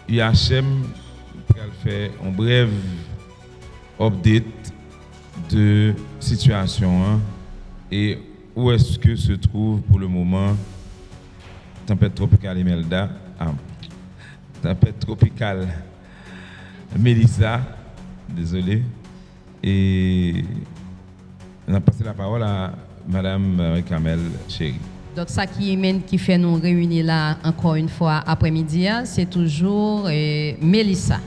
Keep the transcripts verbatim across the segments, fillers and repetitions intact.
U H M pral fè yon brèv update de sitiyasyon an e où est-ce que se trouve pour le moment tanpèt twopikal Imelda, ah, tanpèt twopikal Melissa, désolé, e n ap pase lapawòl a Madam Marie Carmelle Chéry. Donk, sa ki men, ki fè nou reyini la ankò yon fwa aprèmidi a, se toujou, eh, Melissa.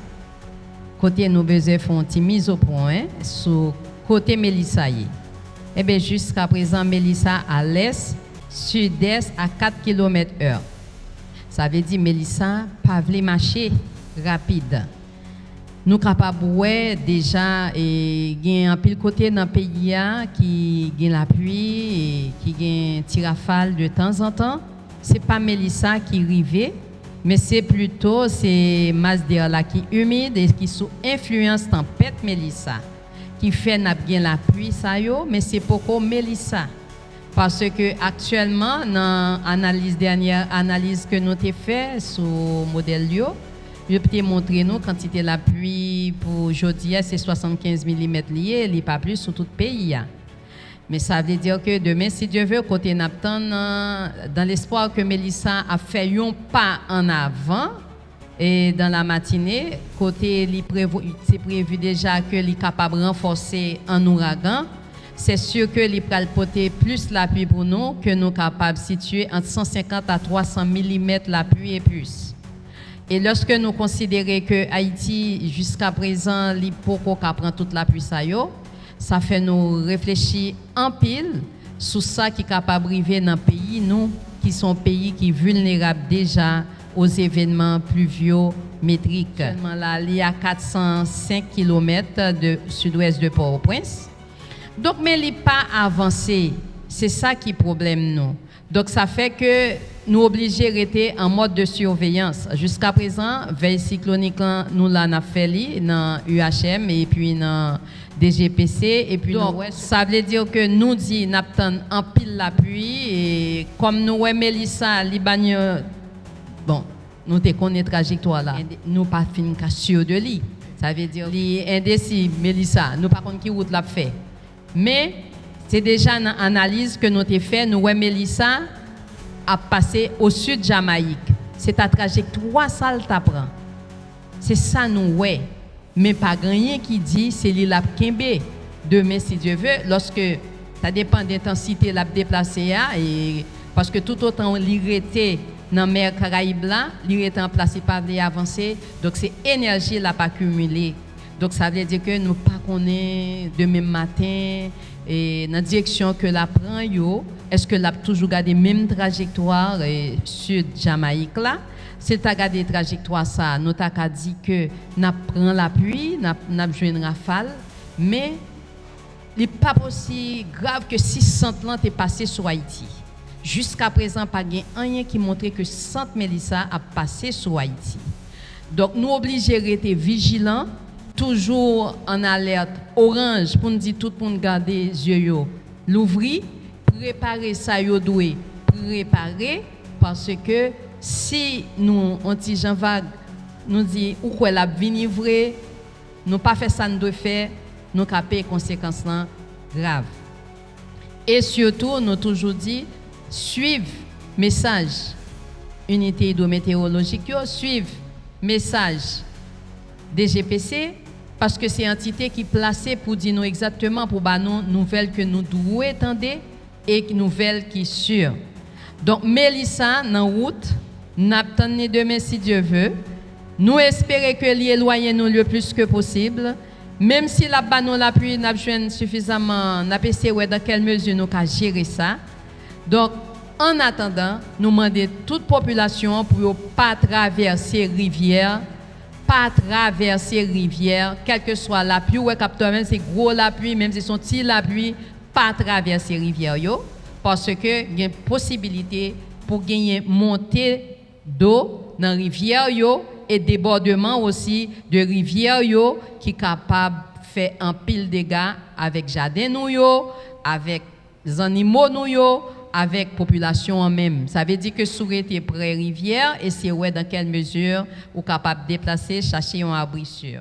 Kote nou bezwen fè yon ti mizopwen sou kote Melissa ye. Enben, jiskaprezan, Melissa a lès, sidès a kat kilomèt è. Sa vle di Melissa pa vle mache rapid. Nou kapab wè deja, e, gen anpil kote nan peyi a ki gen lapli, e, ki gen ti rafal de tanzantan. Se pa Melissa ki rive, men se plito se mas dè la ki imid e ki sou enfliyans tanpèt Melissa ki fè n ap gen lapli sa yo, men se poko Melissa. Paske aktyèlman, nan analiz, dènyè analiz ke nou te fè sou modèl yo, yo te montre nou kantite lapli pou jodi a, se swasannkenz milimèt li ye, li pa plis sou tout peyi a. Men sa vle di ke demen, si Dye ve, kote n ap tann, euh, dans l'espoir que Melissa ap fè yon pa an avan, e dans la matinée, kote li prevo-, se previ deja ke li kapab ranfòse an ouragan, se si ke li pral pote plis lapli pou nou, ke nou kapab sitiye ant san senkant a twa san milimèt lapli e plis. E lòske nou konsidere ke Ayiti, jiskaprezan, li poko ka pran tout lapli sa yo, sa fè nou reflechi anpil sou sa ki kapab rive nan peyi nou, ki se yon peyi ki vilnerab deja aux événements pluviométriques. Aktyèlman la, li a kat san senk kilomèt de sidwès de Pòtoprens. Donk, men li pa avanse. Se sa ki pwoblèm nou. Donk, sa fè ke nou oblije rete an mòd de siveyans. Jiskaprezan, vèy siklonik lan, nou la n ap fè li nan U H M epi nan D G P C, epi nou wè, sa vle di ke nou di n ap tann anpil lapli, e kòm nou wè Melissa, li ba n yon, bon, nou te konnen trajektwa la, nou pa fin ka si de li. Sa vle di li endesi, Melissa, nou pa konn ki wout l ap fè. Men, se deja nan analiz ke nou te fè, nou wè Melissa ap pase o sid Jamayik. Se ta trajektwa sa l ta pran. Se sa nou wè. Men pa gen anyen ki di se li l ap kenbe demen, si Dye ve, lòske sa depann de entansite l ap deplase a, e paske toutotan li rete nan mè Karayib la, li rete an plas, li pa vle avanse, donk se enèji l ap akimile. Donk, sa vle di ke nou pa konnen demen maten, e, nan direksyon ke l ap pran yo, èske l ap toujou gade menm trajektwa, e, sid Jamayik la? Si l ta gade trajektwa sa a, nou ta ka di ke n ap pran lapli, n ap, n ap jwenn rafal, men li p ap osi grav ke si sant lan te pase sou Ayiti. Jiskaprezan, pa gen anyen ki montre ke sant Melissa ap pase sou Ayiti. Donk, nou oblije rete vijilan, toujou an alèt oranj pou n di tout moun gade zye yo louvri, prepare sa yo dwe prepare, paske si nou, on ti jan vag, nou di ou kwè l ap vini vre, nou pa fè sa n dwe fè, nou ka peye konsekans lan grav. E sitou, nou toujou di, swiv mesaj inite idwometewolojik yo, swiv mesaj D G P C, paske se antite ki plase pou di nou egzakteman, pou ba nou nouvèl ke nou dwe tande e nouvèl ki si. Donk, Melissa nan wout, n ap tann li demen si Dye ve. Nou espere ke li elwaye nou le plis ke posib. Menm si l ap ba nou lapli, n ap jwenn sifizaman, n ap eseye wè dan kèl mezi nou ka jere sa. Donk, an atandan, nou mande tout popilasyon an pou yo pa travèse rivyè, pa travèse rivyè, kèlkeswa lapli ou wè k ap tonbe, menm si gwo lapli, menm si se yon ti lapli, pa travèse rivyè yo, paske gen posibilite pou genyen monte do nan rivyè yo e debòdman osi de rivyè yo ki kapab fè anpil dega avèk jaden nou yo, avèk zannimo nou yo, avèk popilasyon an menm. Sa vle di ke si w rete prè rivyè, eseye wè dans quelle mesure ou kapab deplase, chache yon abri si.